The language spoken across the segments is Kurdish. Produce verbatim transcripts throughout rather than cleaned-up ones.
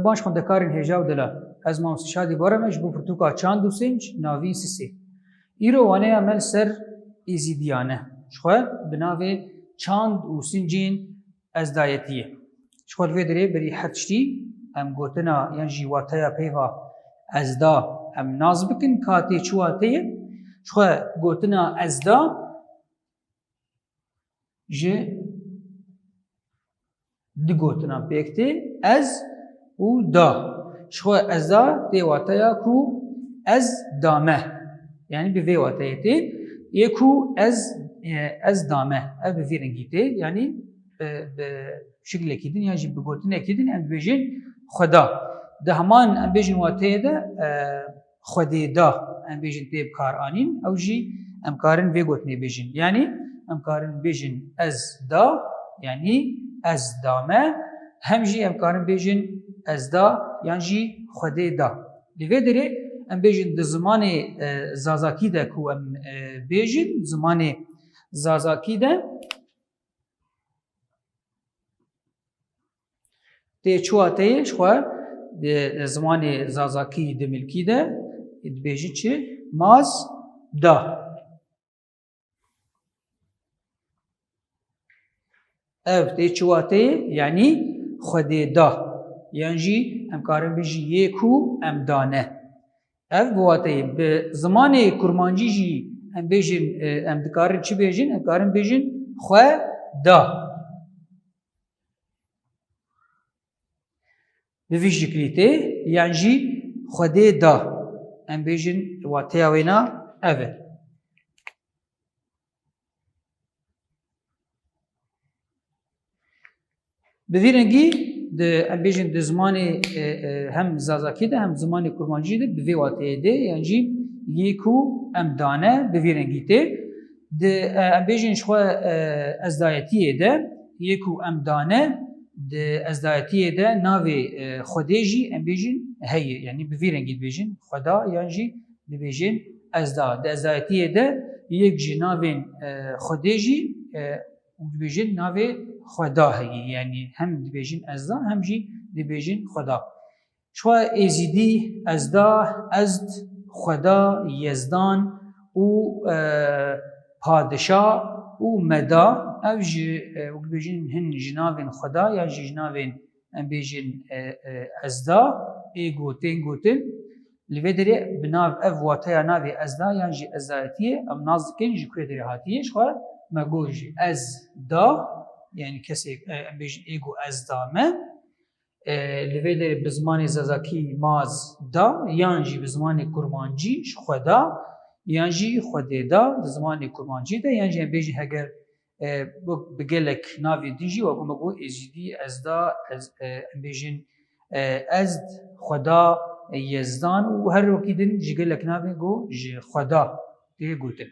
Baş xwendekarên hêja û delal. Ez Mamoste Şadî Barem e ji bo pirtûka Çand û Sinc, navîn Sisê. Îro waneya me li ser Êzîdiyan e. Ji xwe bi navê Çand û Sincên Ezdayetiyê. Ji xwe li vê derê berî her tiştî em gotina yan jî wateya peyva ezda em nas bikin, ka tê çi wateyê. Ji xwe gotina ezda ji du gotinan pêk tê, ez û da. Ji xwe ezda tê wateya ku ez dame. Yanî bi vê wateyê tê. Yê ku ez, e, ez dame. Ev bi vî rengî tê. Yanî bi, bi şiklekî din yan jî bi gotinekî din em dibêjin Xweda. Di heman em bêjin wateyê de, e, Xwedê da, em bêjin tê bi kar anîn, ew jî em karin vê gotinê bêjin. Yanî em karin bêjin ez da, yanî ez dame, hem jî em karin bêjin ez da, yan jî Xwedê da. Li vê derê em bêjin di zimanê, e, zazakî de ku em, e, bêjin, zimanê zazakî de, tê çi wateyê ji xwe di zimanê zazakî, di milkî de dibêjin çi? Maz da. Ev tê çi wateyê? Yanî Xwedê da. Yan jî em karin bêjin yê ku em dane. Ev bi wateyê, bi zimanê kurmancî jî em bêjin, e, em dikarin çi bêjin? Em karin bêjin xwe da. Bi vî şiklî tê, yan jî Xwedê da. Em bêjin wateya wêna ev e. Bi vî rengî di, em bêjin di zimanê, e, e, hem zazakî de hem zimanê kurmancî de bi vê wateyê dê, yan jî yê ku em dane bi vî rengî tê. Di, e, em bêjin ji xwe, e, ezdayetiyê de, yê ku em dane, di ezdayetiyê de navê, e, Xwedê jî em bêjin heye, yanî bi vî rengî dibêjin Xweda yan jî dibêjin ezda. Di ezdayetiyê de yek ji navên, e, Xwedê jî, e, û dibêjin navê Xweda heye. Yanî hem dibêjin ezda hem jî dibêjin Xweda. Ji xwe Êzîdî, ezda, ezd, Xweda, Yezdan û, e, padişa û meda, ev ji, e, wek dibêjin hin ji navên Xweda yan jî ji navên, em bêjin, e, e, ezda ê gotên gotin. Li vê derê bi nav, ev wateya navê ezda yan jî ezdayetiyê em nas dikin ji ku derê hatiye. Ji xwe me got jî ez da, yanî kesê, e, em bêjin ê got ez da me. E, li vê derê bi zimanê zazakî maz da, yan jî bi zimanê kurmancî ji xwe da, yan jî Xwedê da, di zimanê kurmancî de, yan jî em bêjin heger, e, bi, bi gelek navê din jî, wek me got Êzîdî, ezda, ez, e, em bêjin, e, ezd, Xweda, e, Yezdan û her wekî din ji gelek navê got ji Xweda tê gotin.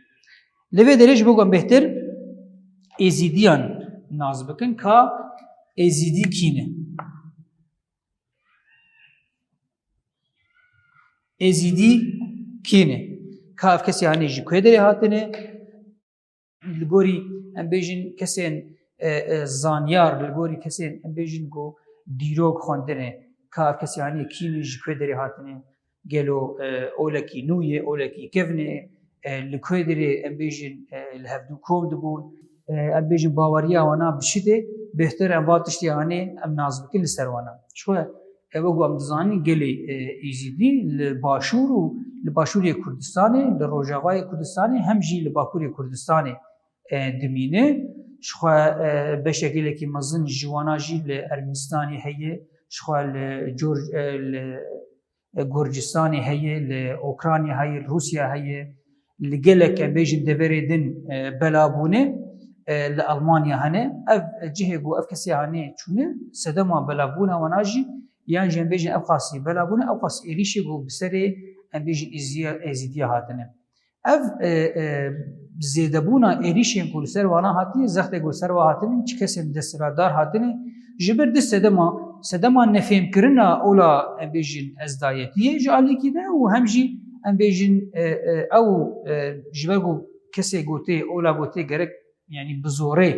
Li vê derê ji bo ku em bêhtir Êzîdiyan nas bikin, ka Êzîdî kî ne? Êzîdî kî ne? Ka ev kesê hanê ji ku derê hatine? Li gorî em bêjin kesên, e, e, zanyar, li gorî kesên em bêjin ku dîrok xwendine, ka ev kesê hanê kî ne, ji ku derê hatine? Gelo, e, olekî nû ye, olekî kevn e, e, li ku derê em bêjin, e, li hevdû kom dibûn, e, em bêjin baweriya wana bi çi tê, bêhtir em va tiştê hanê em nas bikin li ser wana. Ji xwe, e, wek ku em dizanin gelê, e, Êzîdî li Başûr û li Başûrê Kurdistanê, li Rojavayê Kurdistanê hem jî li Bakurê Kurdistanê, e, dimîne. Ji xwe, e, beşek gelekî mezin ji wana jî li Ermenistanê heye, ji xwe li Cor-, e, li, e, Gurcistanê heye, li Ukrayna heye, li Rûsya heye, li gelek, em bêjin, deverê din, e, bela bûne, e, li Almanya hene. Ev cihê ku ev kesê hanê çûne, sedema belabûna wana jî, yan jî em bêjin ev qasî bela bûne, ew qas êrîşê ku bi serê, em bêjin, Êziya-, Êzîdiya hatine. Ev, e, e, zêdebûna êrîşên ku li ser wana hatiye, zextê ku li ser wa hatibin, çi kesên desthilatdar hatine, ji ber di sedema, sedema nefêmkirina ola, em bêjin, ezdayetiyê ji alîkî de û hem jî, em bêjin, e, e, ew, e, ji ber ku kesê gotê, ola gotê gerek, yanî bi zorê,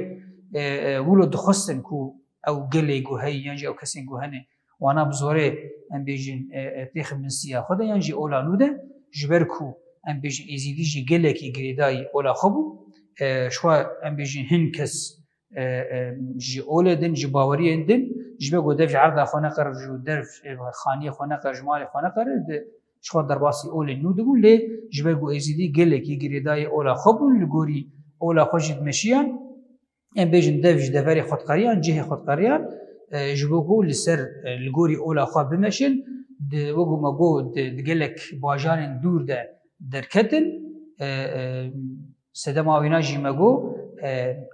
e, e, wilo dixwestin ku ew gelê ku heye yan jî ew kesên ku hene, Wana bi zorê, em bêjin, e, e, têxin bin siya xwe de yan jî ola nû de, ji ber ku, em bêjin, Êzîdî jî gelekî girêdayî ola xwe bû, e, ji xwe, em bêjin, hin kes, e, e, ji olê din, ji baweriyên din, ji ber ku dev ji erda xwe neqer, ji dev, e, xaniyê xwe neqer, ji malê xwe neqer, di, ji xwe derbasî olên nû dibûn, lê ji ber ku Êzîdî gelekî girêdayî ola xwe bûn, li gorî ola xwe jî dimeşiyan, em bêjin, dev ji deverê xwe diqeriyan, cihê xwe diqeriyan, e, ji bo ku li ser, e, li gorî ola xwe bimeşin, di, wek ku me got, di, di gelek bajarên dûr de derketin, e, e, sedema wîna jî me got, e,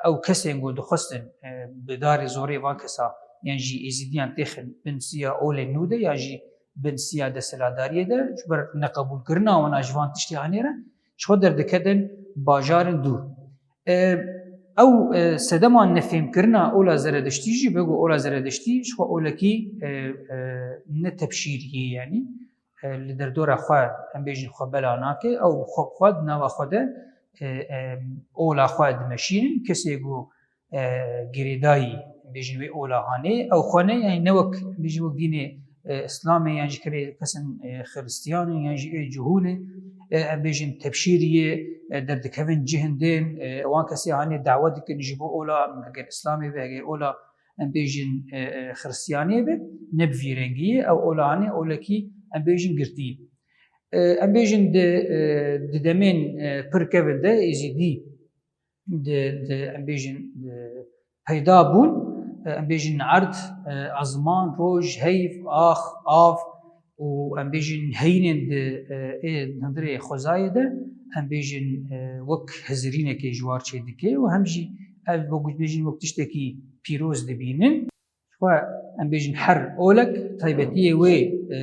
ew kesên ku dixwestin, e, bi darê zorê van kesa, yan jî Êzîdiyan têxin bin siya olên nû de, yan jî bin siya desthilatdariyê de, ji ber neqebûlkirina wana ji van tiştê hanê re, ji xwe derdiketin bajarên dûr. E, ew, e, sedema nefêmkirina ola Zeredeştî jî, bego ola Zeredeştî ji xwe olekî, e, e, ne tebşîriyê, yanî, e, li derdora xwe, em bêjin, xwe bela nake, ew xwe bi xwe di nava xwe de, e, e, ola xwe dimeşînin. Kesê ku, e, girêdayî, em bêjin, wê ola hanê, ew xwe ne, yanî ne wek, em bêjin, wek dînê, e, Îslamê, yan jî kerê kesin, e, Xiristiyan in, yan jî ê cihûl in, e, em bêjin, tebşîriyê, e, derdikevin cihên din, e, wan kesê hanê dawe dikin ji bo ola, heger Îslamê be, heger ola, em bêjin, e, e, Xiristiyaniyê be, ne bi vî rengî ye, ew ola hanê olekî, em bêjin, girtî ye. E, em bêjin, di, e, di demên, e, pir kevin de Êzîdî di, di, em bêjin, di peyda bûn, e, em bêjin, erd, e, ezman, roj, heyv, ax, av û, em bêjin, heyînên di, e, ê hundirê xwezayê de, em bêjin, e, wek hizirînekê ji war çêdike û hem jî ev, wek bêjin, wek tiştekî pîroz dibînin. Ji xwe, em bêjin, her olek taybetiyê wê, e,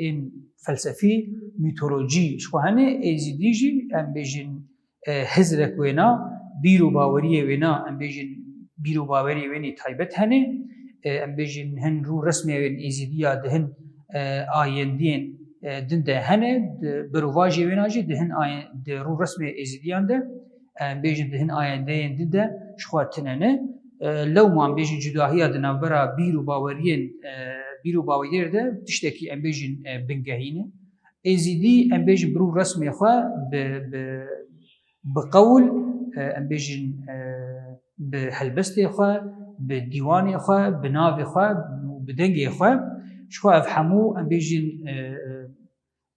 ên felsefî, mîtolojî ji xwe hene, Êzîdî jî, em bêjin, e, hizrek wêna, bîr û baweriyê wêna, em bêjin, bîr û baweriyê wênî taybet hene. E, em bêjin, hin rû resmê wên Êzîdiya di hin, e, ayendiyên, e, din de hene, di berovajê wêna jî di hin ayen-, di rû resmê Êzîdiyan de, em bêjin, di hin ayendeyên din de ji xwe tune ne. E, lewma, em bêjin, cudahiya di navbera bîr û baweriyên, e, bîr û baweriyê de tiştekî, em bêjin, e, bingehî ne. Êzîdî, em bêjin, bi rû resmê xwe, bi, bi, bi qewil, e, em bêjin, e, bi helbestê xwe, bi dîwanê xwe, bi navê xwe, bi dengê xwe, ji xwe ev hemû, em bêjin, e, e,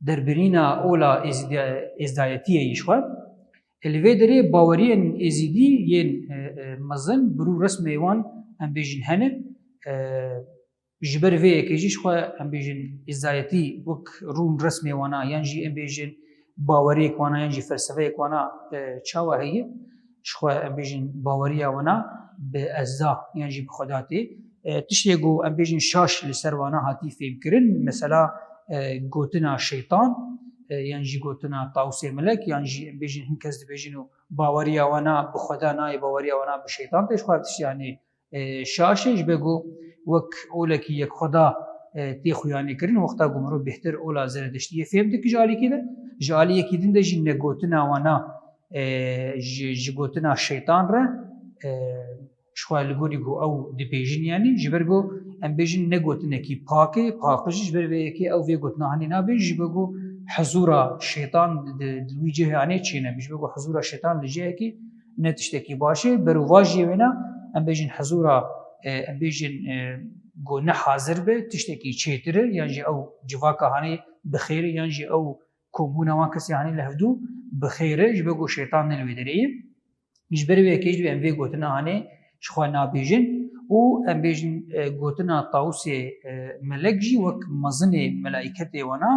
derbirîna ola Êzîdiya-, Êzdayetiyê yî ji xwe. Li vê derê baweriyên Êzîdî yên, e, e, mezin bi rû resmê wan, em bêjin, hene. E, Ji ber vê yekê jî ji xwe, em bêjin, îzdayetî wek rûn resmê wana, yan jî, em bêjin, baweriyek wana, yan jî felsefeyek wana, e, çawa heye? Ji xwe, em bêjin, baweriya wana bi ezda, yan jî bi Xweda tê. E, tiştê ku, em bêjin, şaş li ser wana hatî fêmkirin, mesela, e, gotina şeytan, e, yan jî gotina tawusê melek, yan jî, em bêjin, hin kes dibêjin û baweriya wana bi Xweda nayê, baweriya wana bi şeytan tê. Ji xwe ev tişt, yanî, e, şaş e, ji ber ku wek olekî yekxweda, e, tê xuyanê kirin, wexta ku mirov bêhtir ola Zeredeştiyê fêm dike ji alîkî de, ji aliyekî din de jî negotina wana, e, ji, ji gotina şeytan re, e, ji xwe li gorî ku ew dibêjin, yanî ji ber ku em bêjin negotinekî pak e, paqij, ji ber vê yekê ew vê gotina hanê nabêjin, ji ber ku hizûra şeytan di, di wî cihê hanê çênebe, ji ber ku hizûra şeytan li cihekî ne tiştekî baş e. Berovajiyê wêna, em bêjin hizûra, e, em bêjin, e, ku ne hazir be, tiştekî çêtir e, yan jî ew civaka hanê bi xêr e, yan jî ew kombûna wan kesê hanê li hevdû bi xêr e, ji ber ku şeytan ne li wê derê ye. Ji ber vê yekê jî em vê gotina hanê ji xwe nabêjin û em bêjin, e, gotina tawusê, e, melek jî wek mezinê melaîketê wana,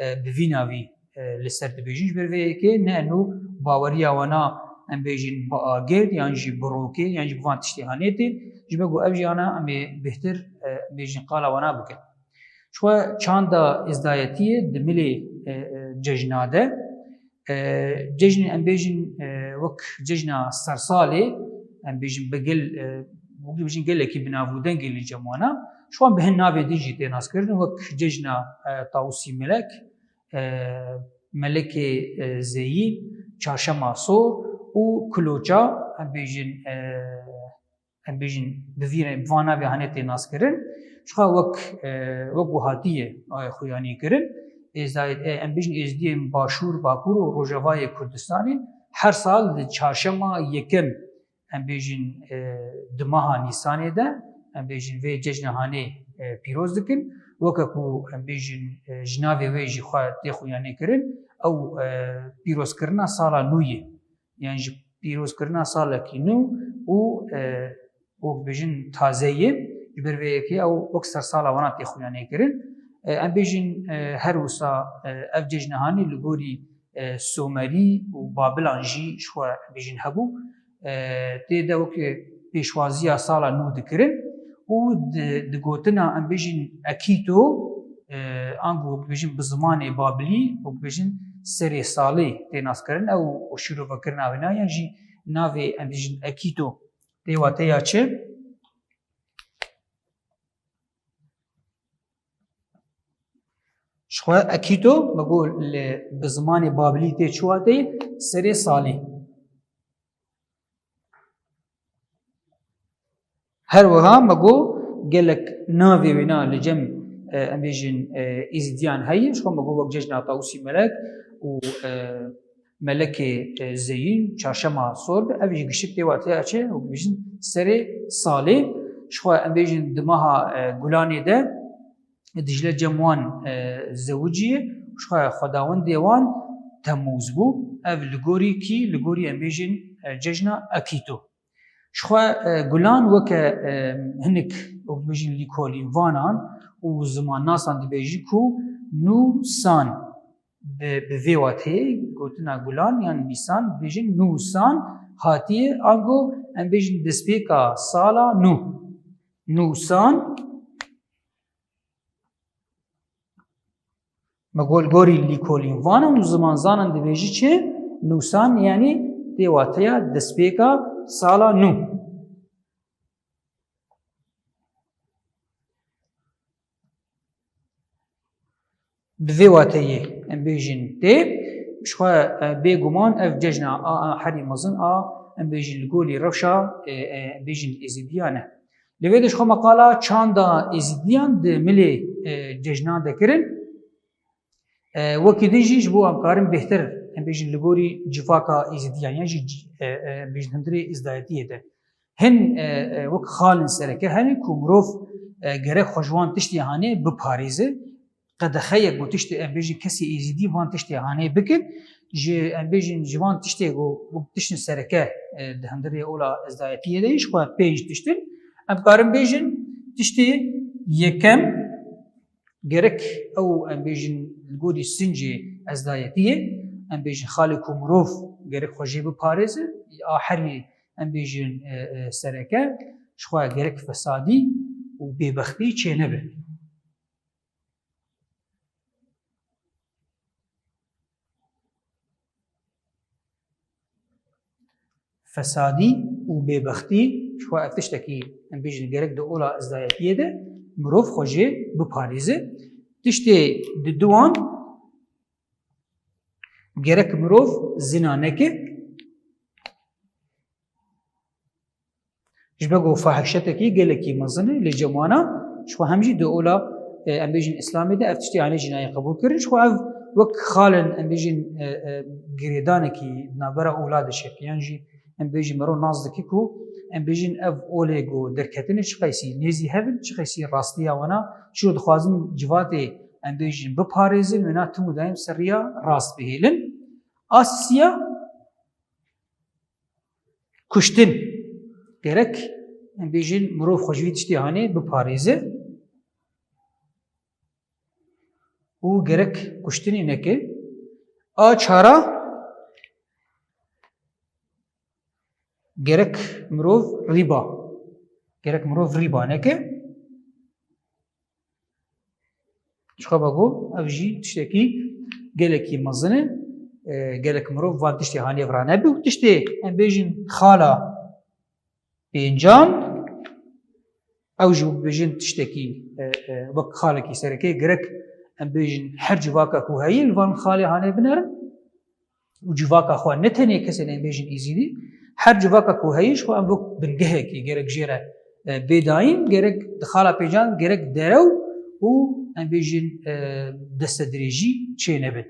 e, bi vî navî e, li ser dibêjin. Ji ber vê yekê ne eno baweriya wana, em bêjin, bi agir yan jî bi rokê yan jî bi van tiştê hanê tê. Ji ber ku ev jî ana em ê bêhtir, e, em bêjin, qala wana bikin. Ji xwe çanda êzdayetiyê di milê, e, e, cejna de, e, cejnê em bêjin, e, wek cejna sersalê, em bêjin, bi gel, e, wek bêjin, gelekî bi nav û dengê li cem wana. Ji xwe bi hin navê din jî tê naskirin, wek cejna, e, Tawusî Melek, e, Melekê, e, Zeyîn, Çarşema Sor û Kiloça, em bêjin, e, em bêjin, bi vî re, bi van navê hanê tê naskirin. Çiqa wek, e, wek ku hatiye, e, xuyanî kirin, êzdayê, e, em bêjin êzdiyên Başûr, Bakur û Rojavayê Kurdistanê her sal di çarşema yekem, em bêjin, e, di maha Nîsanê de, em bêjin vê cejna hanê, e, pîroz dikin. Weke ku em bêjin, e, ji navê wê jî xwe tê xuyanî kirin, ew, e, pîrozkirina sala nû ye. Yan jî pîrozkirina salekî nû û, e, wek bêjin taze ye, ji ber vê yekê ew wek sersala wana tê xuyanê kirin. E, em bêjin, e, her wisa, e, ev cejna hanê li gorî, e, Somerî û Babilan jî ji xwe bêjin hebû. E, tê de wek pêşwaziya sala nû dikirin û di, di gotina em bêjin Ekîto, e, ango wek bêjin bi zimanê Babilî, wek bêjin serê salê tê naskirin. Ew şîrovekirina wê ne, yan jî navê em bêjin Ekîto tê wateya çi? Ji xwe Ekîto, me got li, bi zimanê Babilî tê çi wateyê? Serê salê. Her wiha me got gelek navê wêna li cem, e, em bêjin, e, Êzidiyan heye. Ji xwe me got wek cejna Tawusî Melek û, e, Melekê, e, Zeyîn, Çarşema Sor be. Ev jî giştik tê wateya çi? Wek bêjin serê salê. Ji xwe em bêjin di maha, e, Gulanê de Dicle cem wan, e, zewiciye. Ji xwe xwedawendê wan Temûz bû. Ev li gorî kî? Li gorî em bêjin, e, cejna Ekîto. Ji xwe, e, Gulan weke, e, hinek, wek bêjin lîkolînvanan û zimannasan dibêjî ku Nûsan bi, bi vê wateyê gotina Gulan yan Nîsan dibêjin Nûsan hatiye, ango em bêjin destpêka sala nû. Nûsan, me got li gorî lîkolînvanan û zimanzanan dibêjî çi? Nûsan, yanî tê wateya destpêka sala nû. Bi vê wateyê em bêjin tê. Ji xwe, e, bêguman ev cejna a, a herî mezin a, em bêjin li gorî rewşa, e, e, em bêjin Êzidiyan e. Li vê de ji xwe me qala çanda Êzidiyan di milê, e, cejnan de kirin. E, wekî din jî ji bo em karin bêhtir, em bêjin li gorî civaka Êzidiyan, yan jî, e, e, em bêjin hundirê êzdayetiyê de. Hin, e, e, wek xalên sereke hene ku mirov, e, gerek xwe ji wan tiştê hanê biparêze. Qedexeyek ku tiştê, em bêjin kesê Êzidî van tiştê hanê bikin, ji, em bêjin ji van tiştê ku wek tiştên sereke, e, di hundirê ola êzdayetiyê de jî ji xwe pênc tişt in. Em karin bêjin tiştê yekem, gerek ew, em bêjin, li gorî sincê êzdayetiyê, em bêjin xalê ku mirov gerek xwe jê biparêze, a herî, em bêjin, e, e, sereke, ji xwe gerek fesadî û bêbextî çênebe. Fesadî û bêbextî, ji xwe ev tiştekî, em bêjin, gerek di ola êzdayetiyê de mirov xwe jê biparêze. Tiştê di duwan gerek mirov zina neke. Ji ber ku fahişetekî gelekî mezin e, lê cem wana, ji xwe hem jî di ola, e, em bêjin, Îslamê de ev tiştê anê jî nayê qebûl kirin. Ji xwe ev wek xalin, em bêjin, e, e, girêdanekî di navbera ola de çêke, yan jî em bêjin mero nas dike ku em bêjin ev olê ku derketine çi qeysî nêzî hev in, çi qeysî rastiya wana, çilo dixwazin civatê, em bêjin, biparêzin, wêna tim û dayim ser riya rast bihêlin. A sisiya, kuştin. Gerek, em bêjin, mirov xwe ji vî tiştê hanê biparêze û gerek kuştinê neke. A çara, gerek mirov rîba. Gerek mirov rîba neke. Ji xwe ve got, ev jî tiştekî gelekî mezin e. E, gelek mirov van tiştê hanê vira nebe û tiştê, em bêjin, xala pêncan, ew jî wek bêjin tiştekî, e, e, wek xalekî sereke gerek, em bêjin, her civaka ku heye li van xalê hanê binerin. Û civaka xwe, ne tenê kesên, em bêjin, Êzidî, her civaka ku heye ji xwe em wek bingehekî gerek jê re, e, bê dayîn gerek di xala pêncan gerek derew û em bêjin, e, destedirêjî çênebin.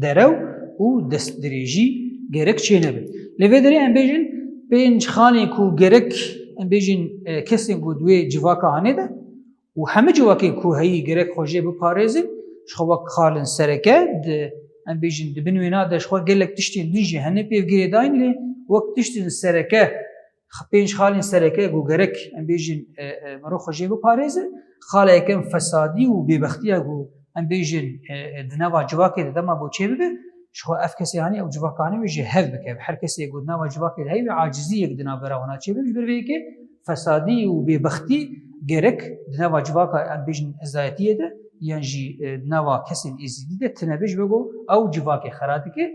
Derew û destdirêjî gerek çênebe. Lê vê derê em bêjin pênc xalên ku gerek em bêjin, e, kesên ku di wê civaka hanê de û hemî civakên ku heyî gerek xwe jê biparêzin, ji xwe wek xalên sereke di, em bêjin di bin wêna de ji xwe gelek tiştên din jî hene pê girêdayîn lê wek tiştên sereke Pênc xalên sereke ku gerek em bêjin, e, e, mirov xwe jê biparêze, xala yekem fesadî û bêbextiya ku em bêjin, e, e, di nava civakê de dema ku çêbibe, ji xwe ev kesê hanê ew civaka hanê wê ji hev bikeve. Her kesê ku di nava civakê de heyî wê aciziyek di navbera wana çêbibe, ji ber vê yekê fesadî û bêbextî gerek di nava civaka em bêjin ezayetiyê de yan jî, e, di nava kesên êzidî de tine be ji ber ku ew civakê xera dike.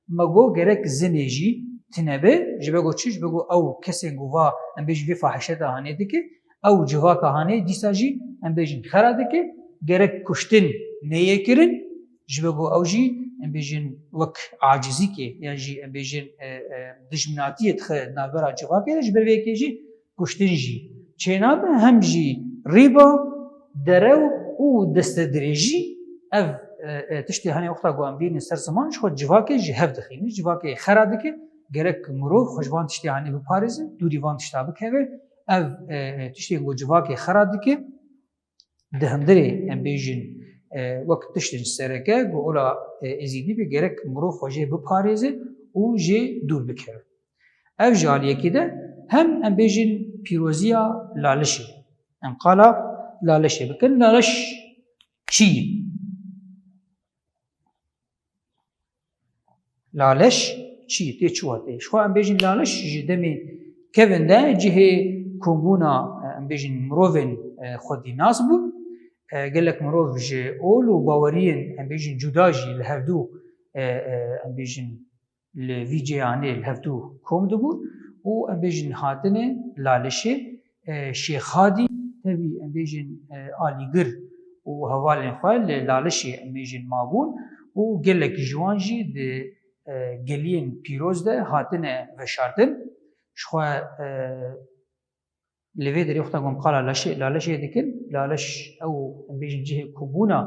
Me got gerek zinê jî tine be, ji ber ku çi? Ji ber ku ew kesên ku va, em bêjin, vê fahişeta hanê dike, ew civaka hanê dîsa jî, em bêjin, xera dike, gerek kuştin neyê kirin, ji ber ku ew jî, em bêjin, wek acizîkê, yan jî, em bêjin, e, e, dijminatiyê dixe navbera civakê de, ji ber vê yekê jî kuştin jî çênabe, hem jî rîba, derew û destedirêjî, ev, e, e, tiştê hanê wexta ku em bînin ser ziman, ji xwe civakê ji hev dixînin, civakê xera dike, gerek mirov xwe ji van tiştê hanê biparêze, dûrî van tişta bikeve, ev, e, e, tiştên ku civakê xera dike, di hundirê em bêjin, e, wek tiştên sereke, ku ola, e, êzîdî be, gerek mirov xwe jê biparêze û jê dûr bikeve. Ev ji aliyekî de hem em bêjin pîroziya Lalişê. Em qala Lalişê bikin. Laliş çi ye? Laleş çi ye? Tê çi watê? Ji xwe em bêjin Laliş ji demê kevin de cihê kombûna, em bêjin mirovên, e, xwedî nas bû. E, gelek mirov ji ol û baweriyên, em bêjin, cuda jî li hevdû, e, e, em bêjin, li vî cêyanê li hevdû kom dibûn û, em bêjin, hatine Lalişê, e, Şêx Hadî, tevî, em bêjin, e, alîgir û hevalên xwe li Lalişê, em bêjin, mabûn û gelek ji wan jî di, e, geliyên pîroz de hatine veşartin. Ji xwe, e, Li vê derê wexta ku em qala Laşê-, Laleşê dikin, Laleş ew, em bêjin, cihê kobûna,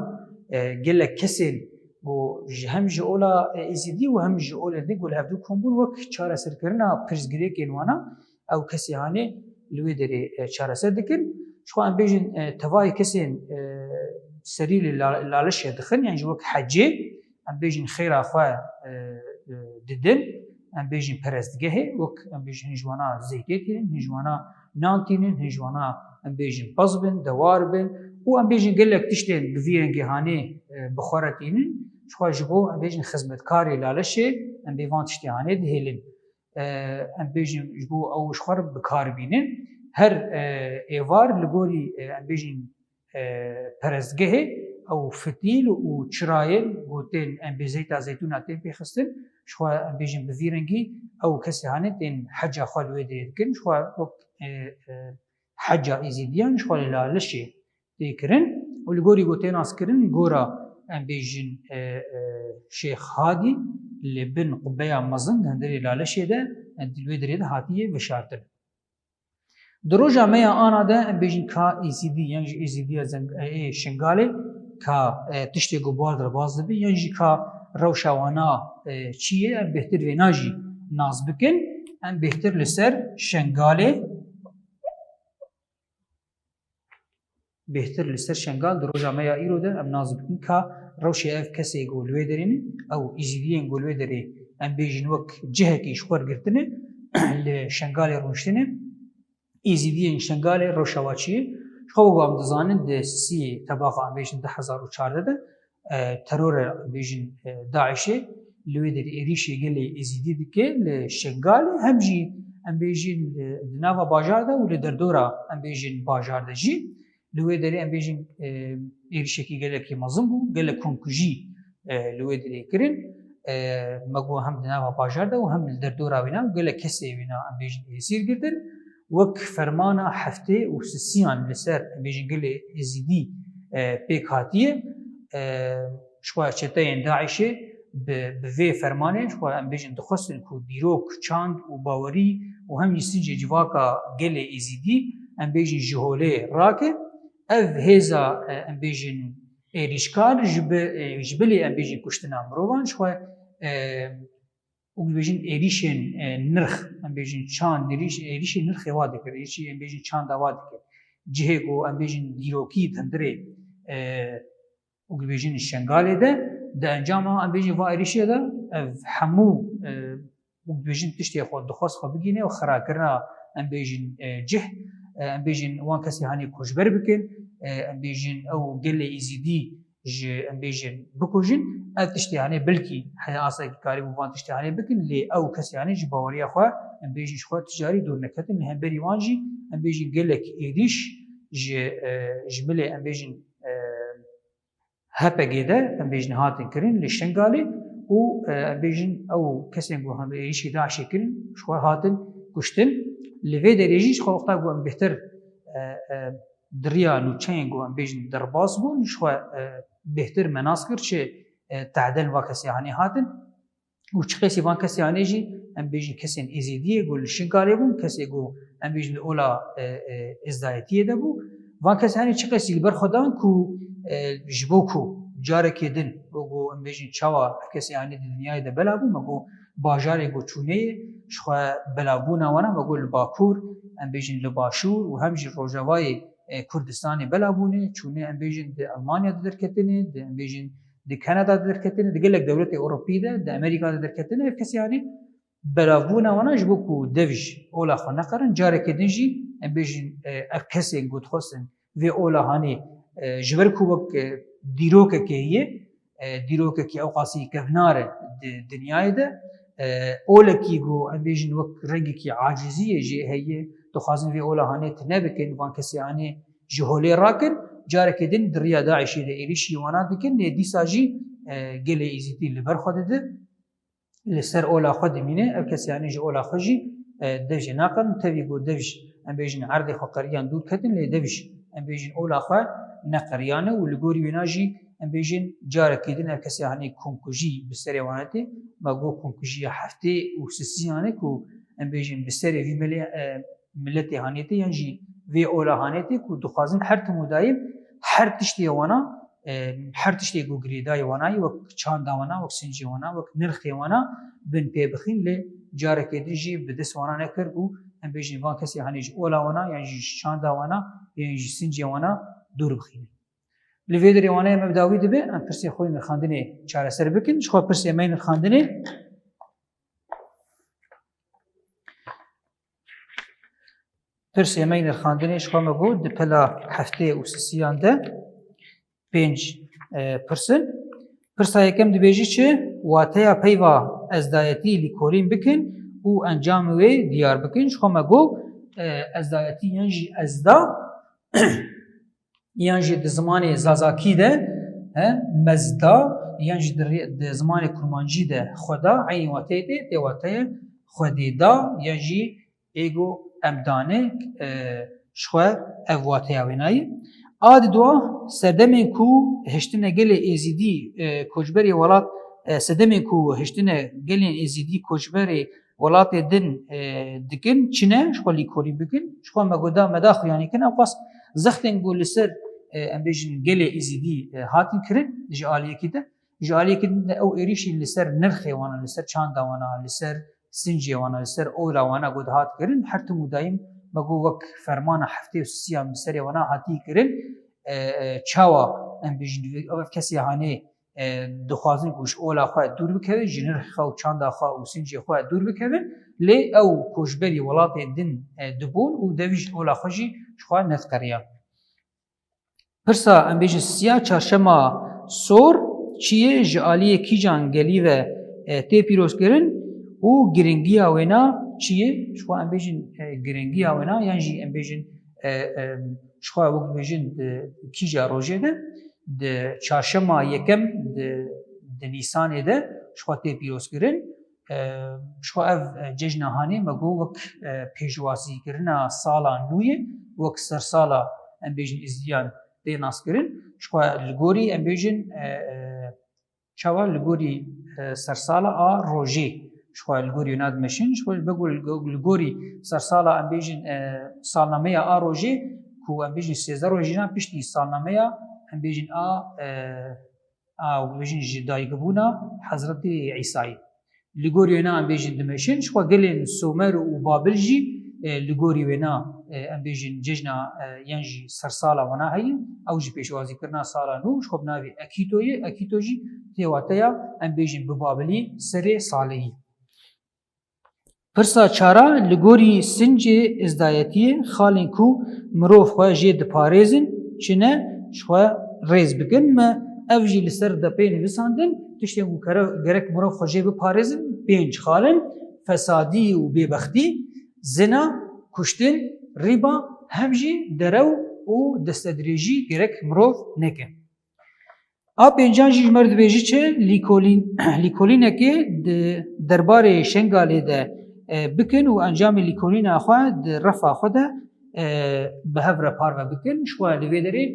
e, gelek kesên ku ji, hem ji ola, e, Êzidî û hem ji olên din ku li hevdû kom bûn, wek çareserkirina pirsgirêkên wana, ew kesê hanê li wê derê, e, çareser dikin. Ji xwe em bêjin, e, tevayê kesên, e, serî li La-, Laleşê dixin, yan jî wek hecê, em bêjin, xêra xwe, e, e, didin, em bêjin, perestgehê, wek em bêjin, hin ji wana zeykê tînin, hin ji wana nan tînin, hin ji wana, em bêjin, pez bin, dewar bin û, em bêjin, gelek tiştên bi vî rengê hanê, e, bi xwe re tînin, ji xwe ji bo, em bêjin, xizmetkarê Lalişê, em bê van tiştê hanê dihêlin. E, em bêjin, ji bo ew ji xwe re bi kar bînin. Her, e, êvar li gorî, e, em bêjin, e, perestgehê ew fitîl û çirayên ku tên em bê zeyta zeytûna tên pêxistin, ji xwe em bêjin bi vî rengî ew kesê hanê tên heca xwe li wê derê dikin, ji xwe wek, e, e, heca Êzîdiyan ji xwe li Lalişê tê kirin û li gorî ku tê naskirin gora em bêjin, e, e, Şêx Hadî li bin qubbeya mezin di hundirê Lalişê de, e, di wê derê de hatiye veşartin. Di roja me ya ana de, em bêjin, ka Êzîdî, yan jî Êzîdiya Zeng-, ê Şingalê, ka, e, tiştê ku bi wan re baz dibe, yan jî ka rewşa wana, e, çi ye, em bêhtir vêna jî nas bikin. Em bêhtir li ser Şengalê, bêhtir li ser Şengal di roja me ya îro de em nas bikin, ka rewşê ev kesê ku li wê derê ne, ew Êzîdiyên ku li wê derê, em bêjin, wek cihekî ji xwe re girtine, li Şengalê rûniştine. Êzîdiyên Şengalê rewşa wa çi ye? Ji xwe wek em dizanin, di sisiyê tebaxa, em bêjin, du hezar û çardeh de, e, terora, em bêjin, e, DAIŞê li wê derê êrîşê gelê Êzîdî dike li Şengalê, hem jî, em bêjin, e, di nava bajar de û li derdora, em bêjin, bajar de jî. Li wê derê, em bêjin, e, êrîşekî gelekî mezin bû, gelek komkujî, e, li wê derê kirin. E, me got hem di nava bajar de û hem li derdora wîna û gelek kesê wîna, em bêjin, êsîr girtin. Wek fermana heftê û sisiyan li ser, em bêjin, gelê Êzîdî, e, pêk hatiye. E, ji xwe çeteyên DAIŞê bi, bi vê fermanê ji xwe em bêjin dixwestin ku dîrok, çand û bawerî û hem jî sincê civaka gelê Êzîdî em bêjin ji holê rake. Ev hêza, e, em bêjin êrîşkar ji bi, e, ji bilî em bêjin kuştina mirovan ji xwe, e, û dibêjin êrîşên, e, nirx, em bêjin çand, êrîş, êrîşên nirxê wa dikir, êrîşî em bêjin çanda wa dikir. Cihê ku em bêjin dîrokî di hundirê, e, û dibêjin Şengalê de, di encama em bêjin va êrîşê de, ev hemû, e, û dibêjin tiştê xwe dixwest xwe bigihîne û xirakirina em bêjin, e, cih, e, em bêjin wan kesê hanê koçber bikin, e, em bêjin ew gelê Êzîdî ji em bêjin bikujin, ev tiştê hanê belkî heye asekî karîbû van tiştê hanê bikin, lê ew kesê hanê ji baweriya xwe em bêjin ji xwe ticarî dûr neketin, li hemberî wan jî em bêjin gelek êrîş ji, e, ji milê em bêjin, e, H P G de em bêjin hatin kirin li Şengalê û, e, em bêjin ew kesên ku hem êrîşî DAIŞê kirin ji xwe hatin kuştin. Li vê derê jî ji xwe wexta ku em bêhtir, e, e, di riya nûçeyên ku em bêjin derbas bûn, ji xwe, e, bêhtir me nas kir çi, e, tehdên va kesê hanê hatin. Û çi qasî van kesê hanê jî em bêjin kesên Êzîdiyê ku li Şingalê bûn, kesê ku em bêjin li ola, e, e, êzdayetiyê de bû. Van kesê hanê çi qasî li ber xwe dan ku, e, ji bo ku carekê din, wek ku em bêjin çawa kesê hanê di dinyayê de belav bû, me got bajarê ku çûnê ye, ji xwe belavbûna wana, me got li Bakur, em bêjin li Başûr û hem jî Rojavayê, e, Kurdistanê belav bûne, çûne em bêjin di Elmanya de derketine, di em bêjin di Kanada de derketine, di gelek dewletê Ewropî de, di Amerîka de derketine, ev kesê hanê belavbûna wana ji bo ku dev ji ola xwe neqerin, carekê din jî em bêjin, e, ev kesên ku dixwestin vê ola hanê, e, ji ber ku wek, e, dîrokekê ye, e, dîrokekî ew qasî kevnar e di dinyayê de, e, olekî ku em bêjin wek rengekî aciziyê jê heye, dixwazin vê ola hanê tune bikin, van kesê hanê ji holê rakin, carekê din di riya DAIŞê de êrîşî wana dikin, lê dîsa jî, e, gelê Êzîdî li ber xwe dide. Li ser ola xwe dimîne, ev kesê hanê ji ola xwe jî, e, dev jê naqerin, tevî ku dev ji, em bêjin erdê xwe qeriyan dûr ketin, lê dev ji, em bêjin ola xwe neqeriyane û li gorî wêna jî, em bêjin carekê din ev kesê hanê komkujî bi serê wan tê, me got komkujiya heftê û sisiyan e ku, em bêjin bi serê vî milê, e, miletê hanê tê yan jî vê ola hanê tê ku dixwazin her tim û dayim her tiştê wana, e, her tiştê ku girêdayî wana ye, wek çanda wana, wek sincê wana, wek nirxê wana bin pê bixîn, lê carekê din jî bi dest wana nekir û em bêjin van kesê hanê ji ola wana, yan jî ji çanda wana, yan jî sincê wana dûr bixînin. Li vê derê wana me bi dawî dibe, em pirsê xwe yê nirxandinê çareser bikin. Ji xwe pirsê me yê nirxandinê. Pirsê me yê nirxandinê ji xwe me got di pela heftê û sisiyan de pênc, e, pirs in. Pirsa yekem dibêjî çi? Wateya peyva ezdayetî lîkolîn bikin û encamê wê diyar bikin. Ji xwe me got, e, ezdayetî yan jî ezda, yan jî di zimanê zazakî de, he, mezda, yan jî di rê-, di zimanê kurmancî de xweda, eynî wateyê tê, tê wateyê xwedê da, yan jî ê ku em dane, e, ji xwe ev wateya wêna ye. A di dua, sedemên ku hiştine gelê Êzîdî, e, koçberê welat, e, sedemên ku hiştine gelên Êzîdî koçberê welatê din, e, dikin, çi ne, ji xwe lîkolîn bikin, ji xwe me goda me da xuyanî kin, ew qas zextên ku li ser, e, em bêjin gelê Êzîdî, e, hatin kirin ji aliyekî de, ji aliyekî din de ew êrîşî li ser nirxê wana, li ser çanda wana, li ser sincê wana, li ser ola wana ku dihat kirin, her tim û dayim me got wek fermana heftê û sisiyan bi serê wana hatî kirin, e, e, çawa em bêjin ev kesê hanê, e, dixwazin ku ji ola xwe dûr bikevin, ji nirxa û çanda xwe û sincê xwe dûr bikevin, lê ew koçberî welatê din, e, dibûn û devî ji ola xwe jî ji xwe nediqeriyan. Pirsa em bêjin siya çarşema sor çi ye, ji aliyê kîjan gelî ve, e, tê pîrozkirin û giringiya wêna çi ye? Ji xwe em bêjin, e, giringiya wêna yan jî em bêjin, e, e, ji xwe wek dibêjin di kîja rojê de, di çarşema yekem di, di Nîsanê de ji xwe tê pîrozkirin. E, ji xwe ev, e, cejna hanê me got wek, e, pêşwazîkirina sala nû ye, wek sersala em bêjin Êzîdiyan tê naskirin. Ji xwe li gorî em bêjin, e, e, çawa li gorî, e, sersala a rojê ji xwe li gorî wêna dimeşin, ji xwe ji ber ku li go-, li gorî sersala em bêjin, e, salnameya a rojê ku em bêjin sêzdeh rojîna piştî salnameya em bêjin a, e, a, em bêjin ji dayikbûna Hezretî Îsayî. Li gorî wêna em bêjin dimeşin, ji xwe gelên Somer û Babil jî, e, li gorî wêna, e, em bêjin cejna, e, yan jî sersala wana heye, ew jî pêşwazîkirina sala nû, ji xwe bi navê Ekîto ye, Ekîto jî tê wateya em bêjin bi Babilî serê salê ye. Pirsa çara, li gorî sincê îzdayetiyê xalên ku mirov xwe jê diparêzin, çi ne ji xwe rêz bikin. Me ev jî li ser depê nivîsandin, tiştên ku kere-, gerek mirov xwe jê biparêzin, pênc xal in: fesadî û bêbextî, zina, kuştin, rîba, hem jî derew û destedirêjî gerek mirov neke. A pêncan jî ji me re dibêjî çi? Lîkolîn-, lîkolînekê di derbarê Şengalê de, e, bikin û encamê lîkolîna xwe di refa xwe de, e, bi hev re parve bikin. Ji xwe li vê derê,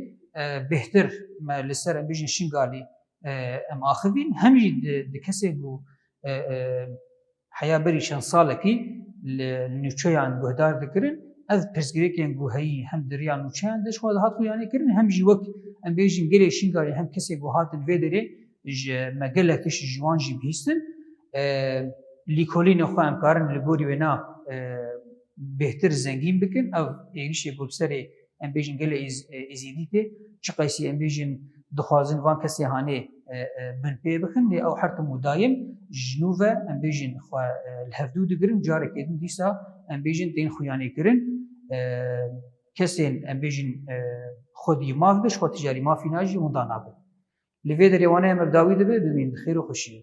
e, bêhtir me li ser, em bêjin, Şingalî, e, em axivîn. Hem jî di, di kesê ku, e, e, heya berî çend salekî li nûçeyan guhdar dikirin, ev pirsgirêkên ku heyî hem di riya nûçeyan de ji xwe dihat xuyanê kirin, hem jî wek, em bêjin, gelê Şingalê hem kesê ku hatin vê derê ji me gelek tişt ji wan jî bihîstin. E, lîkolînê xwe em karin li gorî wêna, e, bêhtir zengîn bikin. Ev êrîşê ku li serê, em bêjin, gelê Îz-, e, Êzîdî tê, çiqasî, em bêjin, dixwazin van kesê hanê, e, e, binpê bixin, lê ew her tim û dayim ji nû ve, em bêjin, xwe, e, li hevdû digirin, carekê din dîsa, em bêjin, tên xuyanê kirin. E, kesên, em bêjin, e, xwedî maf de, ji xwe tijarî mafî najî, winda nabin. Li vê derê wana em bi dawî dibe, bimîn bi xêr û xweşiyê.